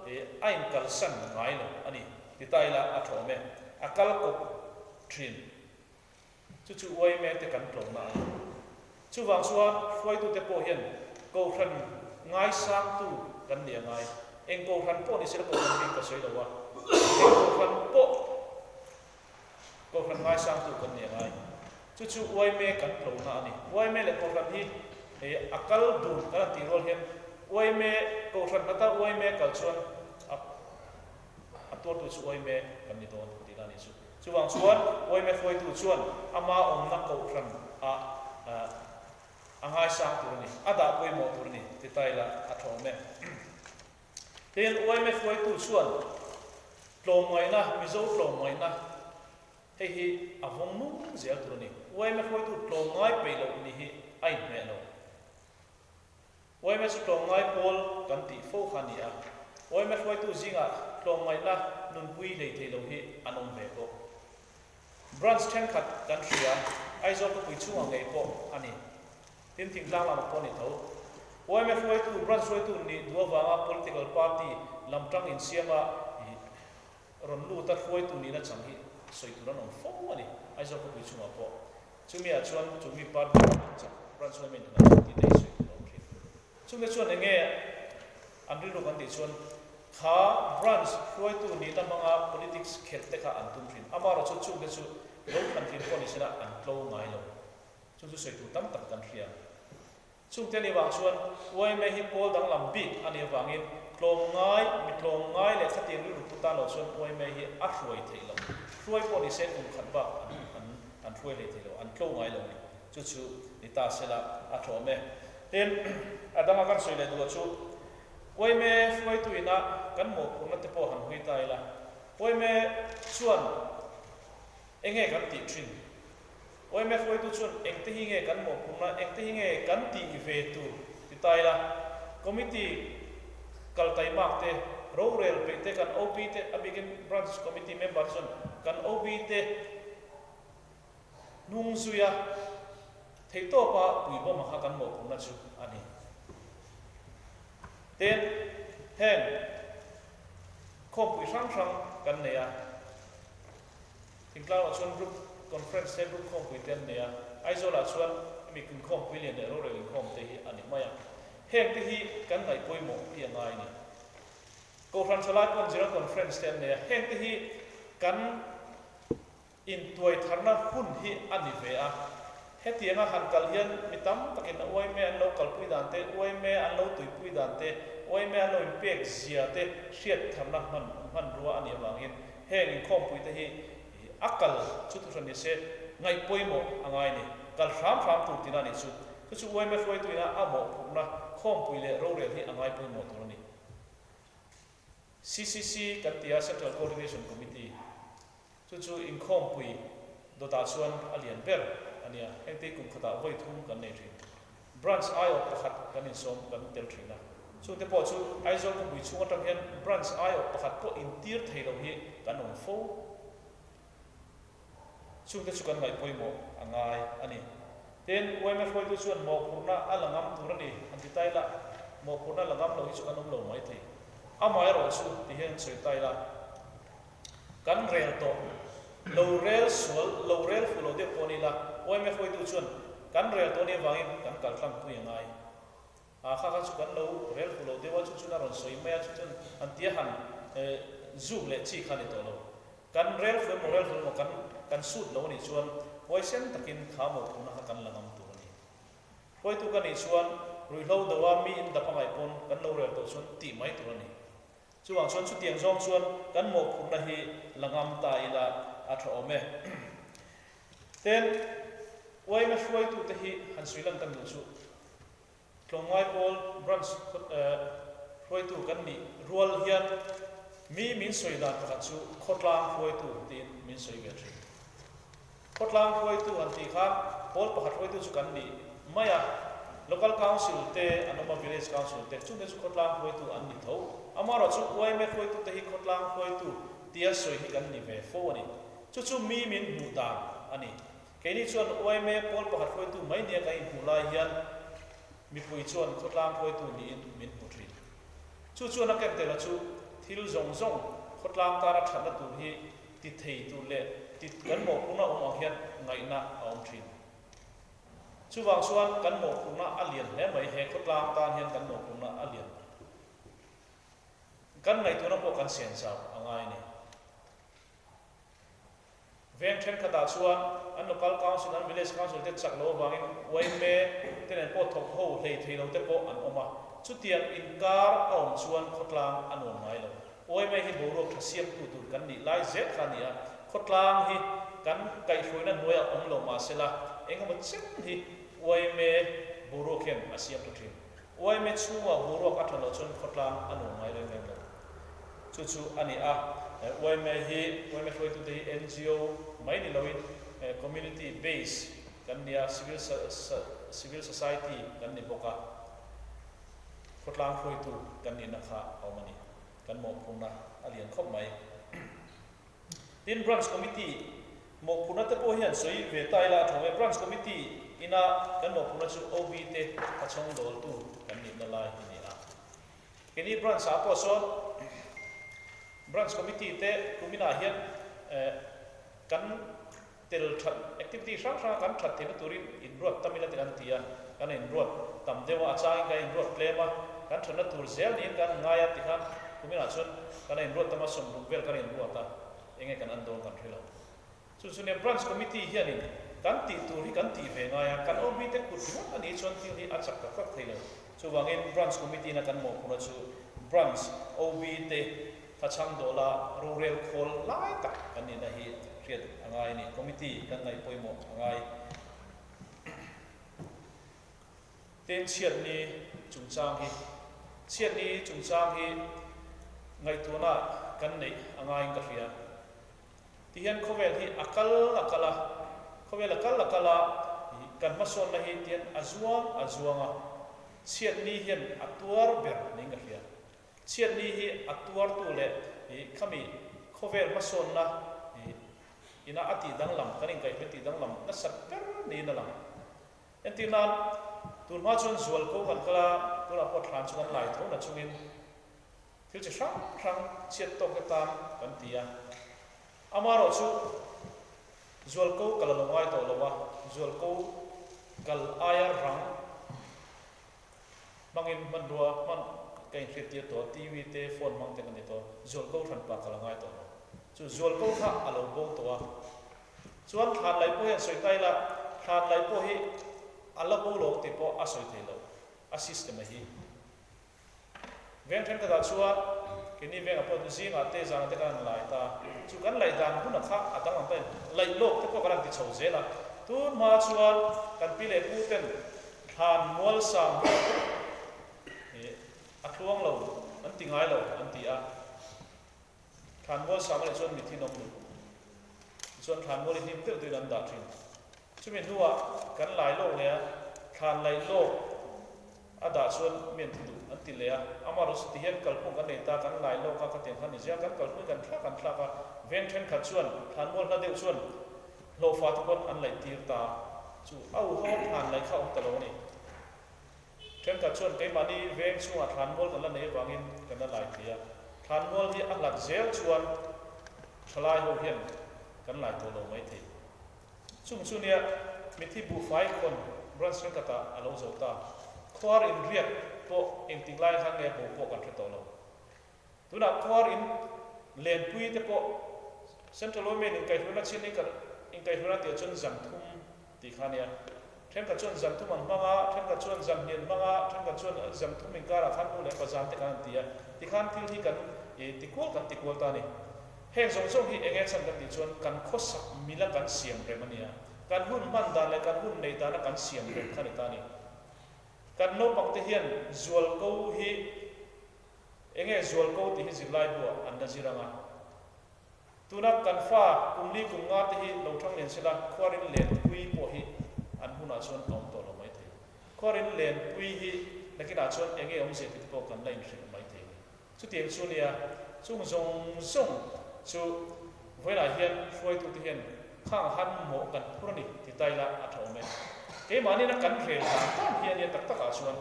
a inkalsan ngai lo a ni. Ti ta ila a thawm e. A kal kawp thin. Chu chu yma te kan tlawmna a ni. Chuvang chuan hruaitute pawh hian Kohhran ngaisangtu kan ni a ngai. Eng Kohhran pawh ni sela Kohhran bik ka sawi lo a, eng Kohhran pawh Kohhran ngaisangtu kan ni a ngai. Chu chu yma kan tlawmna a ni. Yma leh Kohhran hi a kal dun kan han tih rual hian yma Kohhran hlata yma kal chuan a A tuartu chu yma kan ni dawn tihna a nih chu. Chuvang chuan yma hruaitu chuan ama awmna kohhran ah a ngaisang tur a ni, a dah pawimawh tur a ni ti ta ila a tha awm e. Tin, yma hruaitu chuan tlawmngaihna, Mizo tlawmngaihna hei hi a vawng nung zel tur a ni. Yma hruaitu tlawmngai peih loh ni hi a inhmeh lo. Yma chu tlawmngai pawl kan tih fo kha a ni a, yma hruaitu zingah tlawmngaihna nunpui hlei thei lo hi an awm ve bawk. Branch thenkhat kan hria, Aizawl khawpui chhungah ngei pawh a ni. Tin, thingtlang lamah pawh a ni tho. Yma hruaitu, branch hruaitu nih duh avanga political party lam tang insiama rawn luta hruaitu nihna chang hi sawi tur an awm fo a ni, Aizawl khawpui chhungah pawh. Chumi ah chuan chumi party ah an chak, branch yma in an chak tih te hi sawi tur a awm thin. Chumi chuan eng nge an rilru kan tih chuan kha branch hruaitu nihna hmanga politics khelh te kha an tum thin. Amaherawhchu chungte chu lo thlan thin pawh ni sela an tlo ngai lo. Chu chu sawi tur tam tak kan hria. Chungte nih vang chuan yma hi pawl danglam bik a nih avangin tlawmngai, mi tlawmngai leh khatiang rilru pu tan lo chuan yma hi a hruai theih lo. Hruai pawh ni se kum khat bak an an an hruai hlei thei lo, an tlo ngai lo ni. Chu chu ni ta sela a tlawm e. Tin, a danga kan sawi leh duh chu yma hruaitu ina kan mawhphurhna te pawh han hui ta ila, yma chuan enge kan tih thin? Yma hruaitu chuan engte hi nge kan mawhphurhna, engte hi nge kan tih ve tur ti ta ila, Committee kal taimak te, rorel peih te, kan OB te, a bikin Branch Committee member te chuan kan OB te hnung zuia theihtawpa puibawm ang kha kan mawhphurhna chu a ni. Tin, heng. Khawmpui hrang hrang kan nei a, Thingtlangah chuan Group Conference te, Group khawmpui te an nei a, Aizawlah chuan hemi inkhawmpui lian leh rorel inkhawm te hi a ni mai a. Heng te hi kan ngaih pawimawh hi a ngai a ni. Kohhran thalai pawn General Conference te an nei a, heng te hi kan Intuaitharna hun hi a ni ve a. Hetianga han kal hian mi tam takin a uaime an lo kalpui dan te, uaime an lo tuipui dan te, uaime an lo inpek zia te hriattharna hman hmanrua a nih avangin heng inkhawmpui te hi a kal chu thuhran ni se ngaih pawimawh a ngai ni. Kal hram hram tur tina nih chu. Chu chu uaime hruaituina a mawhphurhna khawmpui leh rorel hi a ngai pawimawh tur a ni. CCC kan ti a, Central Coordination Committee. Chu chu inkhawmpui dawtah chuan a lian ber a nia. Hengte kum khatah vawi thum kan nei thin. Branch aiawh pakhat kan insawm kan tel thin a. Chungte pawh chu Aizawl khawpui chhung atang hian branch aiawh pakhat pawh intir thei lo hi kan awm fo. Chungte chu kan ngaih pawimawh a ngai a ni. Tin, yma hruaitu chuan mawhphurhna a la ngam tur a ni an ti ta ila, mawhphurhna la ngam lo hi chu kan awm lo mai thei. Amaherawh chu ti hian an sawi ta ila, kan rel tawh lo rel sual lo rel fuh lo deuh pawh a ni ila, yma hruaitu chuan kan rel tawh a nih avangin kan kal tlang pui a ngai. A kha kha chu kan lo rel fuh lo deuh a, chu chuan a rawn sawi mai a, chu chuan an tia han zuk leh chi kha a ni tawh lo. Kan rel fuh emaw rel fuh emaw kan kan sut lo a nih chuan huaisen takin kha mawhphurhna kha kan la ngam tur a ni. Hruaitu ka nih chuan ruihhlo do a mi in dap a ngaih pawn kan lo rel tawh chuan tih mai tur a ni. Chuvang chuan chutiang zawng chuan kan mawhphurhna hi la ngam ta ila a tha awm e. Tin, uaina hruaitute hi han sawi lan kan duh chu Tlawmngai pawl branch hruaitu kan nih rual hian mi min sawi dan pakhat chu khawtlang hruaitu tiin min sawi ve thin. Khawtlang hruaitu han tih khan pawl pakhat hruaitu chu kan nih mai a, Local Council te an awm a, Village Council te, chungte chu khawtlang hruaitu an ni tho. Amaherawhchu yma hruaitute hi khawtlang hruaitu tia sawi hi kan ni ve fo a ni. Chu chu mi min hmuh dan a ni. Keini chuan yma pawl pakhat hruaitu mai nia kan inhmuh lai hian mipui chuan khawtlang hruaitu niin min hmu thin. Chu chuan a ken tela chu thil zawng zawng khawtlang tana thatna tur hi ti thei tur leh ti kan mawhphurhna awm ang hian ngaihna a awm thin. Chuvang chuan kan mawhphurhna a lian hle mai, he khawtlang tan hian kan mawhphurhna a lian. Kan ngaihtuahna pawh kan sian zau a ngai a ni. Veng thenkhatah chuan an Local Council, an Village Council te chak loh avangin yma te nen pawh thawk ho hlei thei lo te pawh an awm a. Chutiang inkar a awm chuan khawtlang a nuam ngai lo. Yma hi boruak tha siamtu tur kan nih lai zel kha a ni a, khawtlang hi kan kaihhruaina hnuaiah awm lo mah sela engemaw chen hi yma boruak hian a siam ta thin. Yma chhungah boruak a tha loh chuan khawtlang a nuam ngai reng reng lo. Chu chu a ni a, yma hi, yma hruaitute hi ngo mai ni loin community base kan ni a, civil civil society kan ni bawk a, khawtlang hruaitu kan nihna kha a awm a ni. Kan mawhphurhna a lian khawp mai. Tin, Branch Committee mawhphurhna te pawh hian sawi ve ta ila a tha ve. Branch Committee ina kan mawhphurhna chu OB te a chhawng dawltu kan nihna lai a ni a. Keini Branch ah pawh sawn Branch Committee te kuminah hian kan tel that activity hrang hranga kan that theihna turin inruat tam ila ti kan ti a, kan inruat tam deuh a, a changin kan inruat tlem a, kan thatna tur zel niin kan ngai a tikhan kuminah chuan kan inruat tam a, 60 vel kan inruat a, enge kan an dawn kan hre lo. Chu chu nia Branch Committee hianin kan tih tur hi kan tih ve ngai a, kan OB te kut ringawt a nih chuan thil hi a chak tak tak thei lo. Chuvangin Branch Committee-na kan mawhphurhna chu Branch OB te Thachhang dawla rorel khawl lai tak kan nihna hi hriat a ngai a ni. Committee kan ngaih pawimawh a ngai. Tin, chhiatni chungchang hi chhiatni chungchang hi ngaihtuahna kan neih a ngaiin ka hria. Tihian khawvel hi a kal a kal a, khawvel a kal a kal a, kan hmasawnna hi tihian a zuang a zuang a, chhiatni hian a tuar ber niin ka hria. Chhiatni hi a tuartu leh khami khawvel hmasawnna ina a tih danglam, kan inkaihhruai tih danglam nasat ber niin a lang. Entir nan, tun hma chuan zualko kan kal a, tunah pawh thlan chu kan lai tho na chungin. Thil chi hrang hrang chhiat tawk te tan kan ti a. Amaherawhchu zualko kal a lo ngai tawh lo a, zualko kal aia rang hmangin hmanrua hman ka inhriattir tawh a, TV te, phone hmang te kan ti tawh a, zualko hranpa kal a ngai tawh lo. Chu zualko kha a lo bo tawh a. Chuan thlan laih pawh hian sawi ta ila, thlan laih pawh hi a la bo lo tih pawh a sawi thei lo, a system a hi. Veng thenkhatah chuan keini vengah pawh zingah te zanah te kan han lai ta. Chu kan laih dan huna kha a danglam ta in laih lawk te pawh kan han ti chho zel a. Tun hma chuan kan pi leh pu ten thlan mual sang hi a tluang lo an ti ngai lo an ti a. Thlanmual sang leh chuan mithin awm duh. Tichuan thlanmual hi hnim deuh deuhin an dah thin. Chumi hnuah kan lai lawk leh a, thlan laih lawk a dah chuan mi an thi duh an ti leh a. Amaherawhchu ti hian kalphung kan nei ta, kan lai lawk a, khatiang khan ni zia kan kalphung hi kan thlak an thlak a. Veng thenkhat chuan thlanmual hla deuh chuan hlawhfa te pawn an laih tir ta. Chu a u ho thlan laih kha a awm ta lo a ni. Thenkhat chuan keimahni veng chhungah thlanmual kan la nei avangin kan la lai thei a, thlanmual hi a hlat zel chuan thalai ho hian kan lai tawh lo mai thei. Chung chu nia mithi buhfai khawn branch thenkhatah a lo zo ta. Khuar inriak pawh engtik lai khan nge bo pawh kan hre tawh lo. Tunah khuar in lenpui te pawh Central Women inkaihhruaina chin inkaihhruaina tih ah chuan zan thum tih kha a nia. Thenkhat chuan zan thum an hmang a, thenkhat chuan zan hnih an hmang a, thenkhat chuan zan thum inkarah khan nu leh pa zan te kan han ti a. Tikhan thil hi kan tikual kan tikual ta a ni. Heng zawng zawng hi enge chhan kan tih chuan kan khawsak mila kan siam rem a nia. Kan hun hman dan leh kan hun neih dana kan siam rem kha a ni ta a ni. Kan naupang te hian zualko hi Enge zualko tih hi zirlai buah an la zir ang a. Tuna kan fa kum li kum nga te hi lo thang lian sela khuarin lenpui pawh hi an hunah chuan a awm tawh lo mai thei. Khuarin lenpui hi nakinah chuan enge awmzia tih te pawh kan la inhrilh mai thei a ni. Chutiang chu nia, chung zawng zawng chu vawiinah hian hruaitute hian khang han mawh kan phur a ni ti ta ila a tha awm e. Keimahniina kan rel dan dan hi a nia tak takah chuan.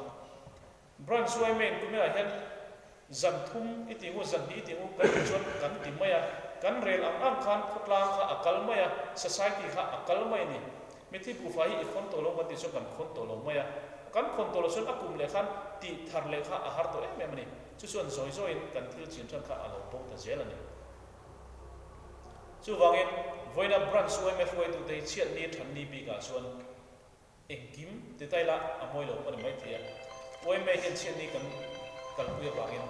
Branch yma kuminah hian zan thum i ti ngu, zan hnih i ti ngu kan tih chuan kan ti mai a, kan rel ang ang khan khawtlang kha a kal mai a, society kha a kal mai a ni. Mithi buhfai hi i khawn tawh lo kan tih chuan kan khawn tawh lo mai a, kan khawn tawh loh chuan a kum leh khan tih thar leh kha a har tawh em em a ni. Chu chuan zawi zawiin kan thil chin than kha a lo bo ta zel a ni. Chuvangin vawiina Branch yma hruaitute hi chhiatni thanni bikah chuan Engkim ti ta ila a mawi lo pawh a ni maithei a, yma hian chhiatni kan kalpui avangin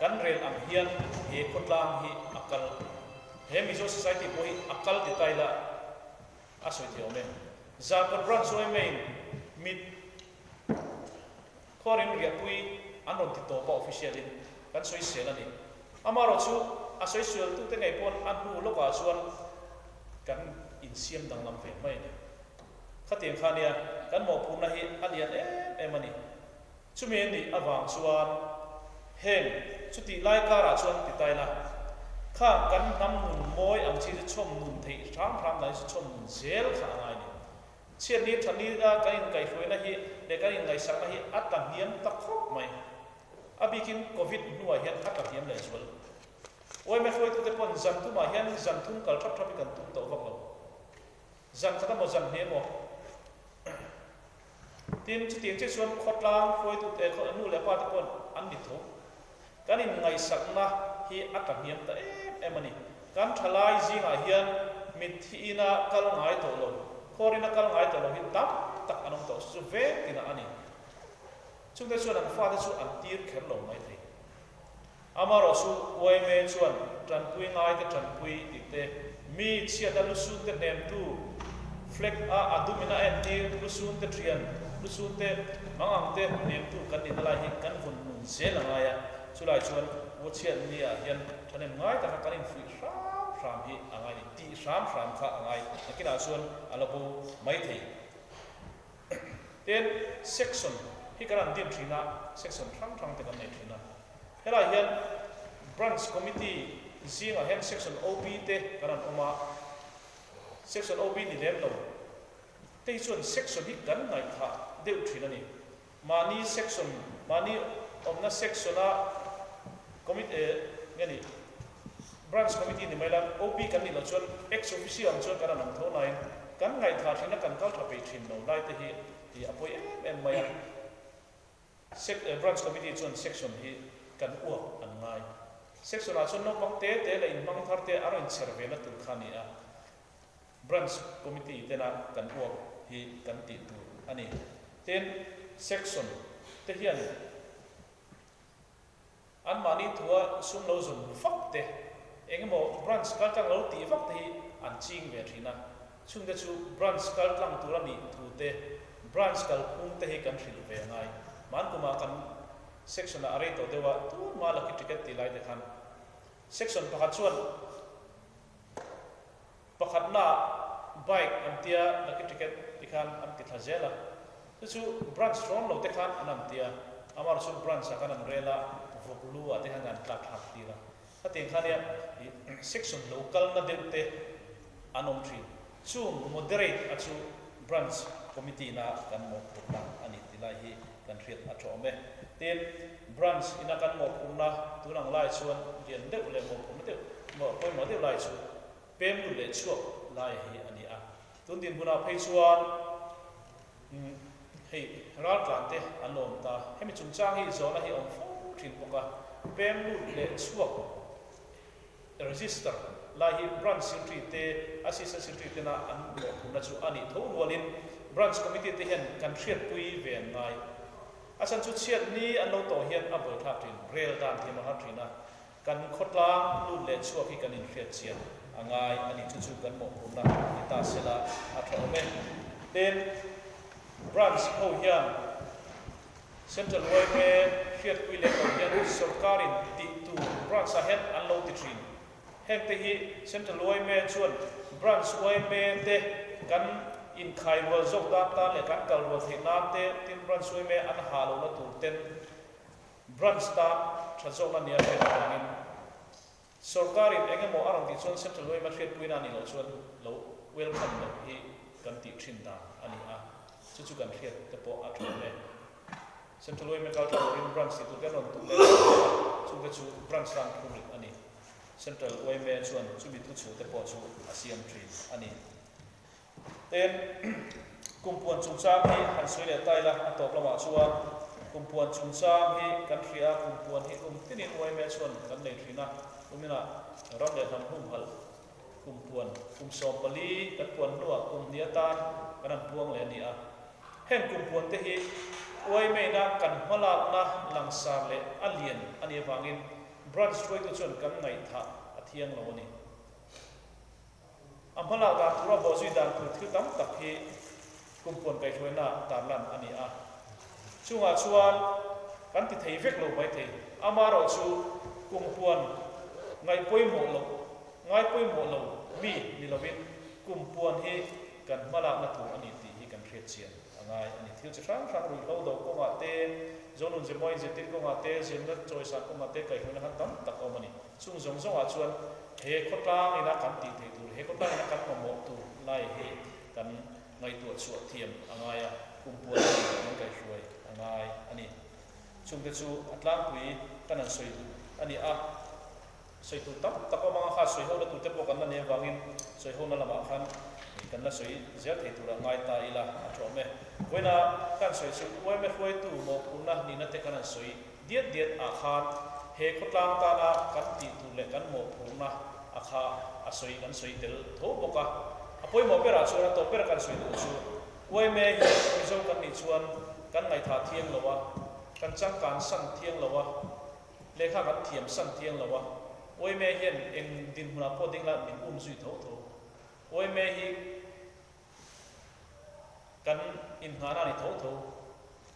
kan rel ang hian he khawtlang hi a kal, he Mizo Society pawh hi a kal ti ta ila a sawi thei awm e. Zarkawt Branch yma in mit khuarin riahpui an rawn ti tawp a official in kan sawisel a ni. Amaherawhchu a sawiseltute ngei pawn a hnu lawkah chuan kan insiam danglam ve mai a ni. Khatiang kha nia, kan mawhphurhna hi a lian em em a ni. Chumi a nih avang chuan heng chutih lai karah chuan ti ta ila, khang kan hnam nun mawi ang chi chu chhawm nun theih hram hram dan hi chu chhawm nun zel kha a ngai a ni. Chhiatni thani a kan inkaihhruaina hi leh kan inngaihsakna hi a tla hniam ta khawp mai. A bikin Covid hnuah hian a tla hniam lehzual. Yma hruaitute pawn zan tumah hian zan thum kal thap thap hi kan tum tawh vak lo. Zan khat emaw zan hnih emaw tin chutiang chiah chuan khawtlang hruaitute nu leh pa te pawh an ni tho. Kan inngaihsakna hi a tla hniam ta em em a ni. Kan thalai zingah hian mitthi ina kal ngai tawh lo, khuar ina kal ngai tawh lo hi tam tak an awm tawh chu veng tinah a ni. Chungte chuan an fate chu an tir kher lo mai thei. Amaherawhchu yma chuan tanpui ngaite tanpui tih te, mi chhiata lusunte hnemtu, flag a a dumin a entir lusunte thian, lusunte mang angte hnemtu kan nihna lai hi kan vawn nun zel a ngai a, chulai chuan Vuachhiat ni ah hian thahnem ngai taka kan infuih hram hram hi a ngai ni, tih hram hram kha a ngai, nakinah chuan a la bo mai thei. Tin, section hi kan han din thin a, section hrang hrang te kan nei thin a. Helaiah hian Branch Committee zingah hian section OB te kan han awm a, section OB ni lem lo te hi chuan section hi kan ngaihthah deuh thin a ni. Mahni section, mahni awmna section a. Committee nge ni Branch Committee ni mai la, OB kan nih loh chuan ex officio ang chuan kan an awm tho nain kan ngaihthah thin a kan kal tha peih thin lo lai te hi a pawi em em mai a. Sec Branch Committee chuan Section hi kan uap an ngai. Section ah chuan naupang te te leh inhmang thar te a rawn inchher ve na tur kha a ni a. Branch Committee tena kan uap hi kan tih tur a ni. Tin, Section te hian Anmahni thua sum lo zawn vak te, eng emaw branch kaltlang lo tih vak te hi an ching ve thin a. Chungte chu branch kaltlang tur a nih thu te, branch kalphung te hi kan hrilh ve ngai. Hman kumah kan section ah a rei tawh deuh a, tunhma lucky ticket tih lai te khan section pakhat chuan Pakhatna bike an tia lucky ticket ti khan an ti thla zel a, chu chu branch hrawn lo te khan an an tia, amaherawh chu branch ah khan an rel a, vawk lu ah te khan an tlak thlak tir a, khatiang khan nia ih section lo kalna deuh te an awm thin, chung moderate a chu branch committee na kan mawhphurhna a ni ti lai hi kan hriat a tha awm e. Tin, branch ina kan mawhphurhna tun ang lai chuan lian deuh leh mawhphurhna deuh pawimawh deuh lai chu Pem lut leh chhuak lai hi a ni a. Tun dinhmunah phei chuan hei raltlan te an lo awm ta. Hemi chungchang hi zawhna hi a awm fo thin bawk a. Pem lut leh chhuak register lai hi Branch Secretary te, Assistant Secretary tena an mawhphurhna chu a nih tho rualin Branch Committee te hian kan hriatpui ve an ngai. A chhan chu chhiatni an lo tawh hian a buaithlak thin, rel dan thiam a har thin a. Kan khawtlang lut leh chhuak hi kan inhriat chian a ngai a ni. Chu chu kan mawhphurhna ni ta sela a tha awm e. Tin, Branch ho hian Central yma hriatpui lem lo hian sawrkarin tih tur Branch ah hian an lo ti thin. Hengte hi Central yma chuan Branch yma te kan inkhai rual zawk dan tan leh kan kal rual theih nan te, tin Branch yma an ha lohna tur ten Branch tan tha zawkna nia hriat avangin sawrkarin eng emaw a rawn tih chuan Central yma hriatpuina a nih loh chuan lo welcome loh hi kan tih thin dan a ni a, chu chu kan hriat te pawh a tha awm e. Central yma kal tha turin Branch tih tur te an rawn tum leh zel bawk a, chungte chu Branch tan phurrit a ni. Central yma chuan chumi thuchhu te pawh chu a siam thin a ni. Tin, kumpuan chungchang hi han sawi leh ta ila, a tawp lamah chuan kumpuan chungchang hi kan hria a, kumpuan hi kum tinin yma chuan kan nei thin a, kuminah ram leh hnam humhalh kumpuan kum 14 kan puan hnuah kum hnih atan kan han puang leh a ni a. Heng kumpuan te hi yma-ina kan hmalakna langsar leh a lian a nih avangin branch hruaitu chuan kan ngaihthah a thiang lo a ni. A hmalak dan tura bawhzui dan tur thil tam tak hi kumpuan kaihhruaina tarlan a ni a. Chungah chuan kan ti thei vek lo maithei. Amaherawh chu kumpuan ngaih pawimawh loh, ngai pawimawh lo mi ni lovin kumpuan hi kan hmalakna tur a ni tih hi kan hriat chian a ngai a ni. Thil chi hrang hrang ruihhlo do kawngah te, Zonun Zemawi inzirtir kawngah te, zirna chawisan kawngah te kaihhruaina khan tam tak a awm a ni. Chung zawng zawngah chuan he khawtlang ina kan tih theih tur, he khawtlang ina kan mamawh tur lai hi kan ngaihtuah chhuah thiam a ngai a, kumpuan hi kan kaihhruai a ngai a ni. Chungte chu a tlangpui kan han sawi duh a ni a, sawi tur tam tak awm anga kha sawi hona turte pawh kan la nei avangin sawi hona lamah khan kan la sawi zel thei turah ngai ta ila a tha awm e. Vawiina kan sawi chu yma hruaitu mawhphurhna nihna te kan han sawi Diat diat ah khan he khawtlang tana kan tih tur leh kan mawhphurhna a kha a sawi kan sawi tel tho bawk a. A pawimawh berah chuan a tawp ber kan sawi duh chu yma hi Mizo kan nih chuan kan ngaihthah thiang lo a, kan changkan san thiang lo a, lehkha kan thiam san thiang lo a, yma hian eng dinhmunah pawh ding la min um zui tho tho. Yma hi Kan inngahna a ni tho tho.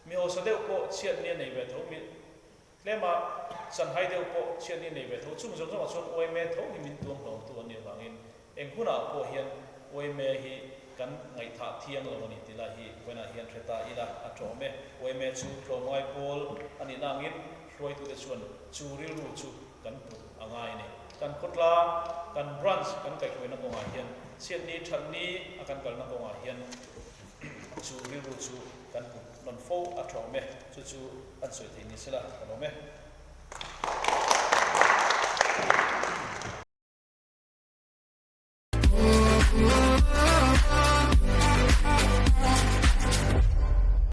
Mi hausa deuh pawh chhiatni a nei ve tho, mi tlema chanhai deuh pawh chhiatni a nei ve tho. Chung zawng zawngah chuan yma tho hi min tuam hlawmtu an nih avangin eng hunah pawh hian yma hi kan ngaihthah thiang lo a ni tih lai hi vawiinah hian hre ta ila a tlawm e. Yma chu tlawmngai pawl a nih nangin hruaitute chuan chu rilru chu kan put a ngai a ni. Kan khawtlang, kan branch kan kaihhruaina kawngah hian chhiatni thatni a kan kalna kawngah hian chu rilru chu kan put nawn fo a tha awm e. Chu chu kan sawi thei ni sela ka lawm e.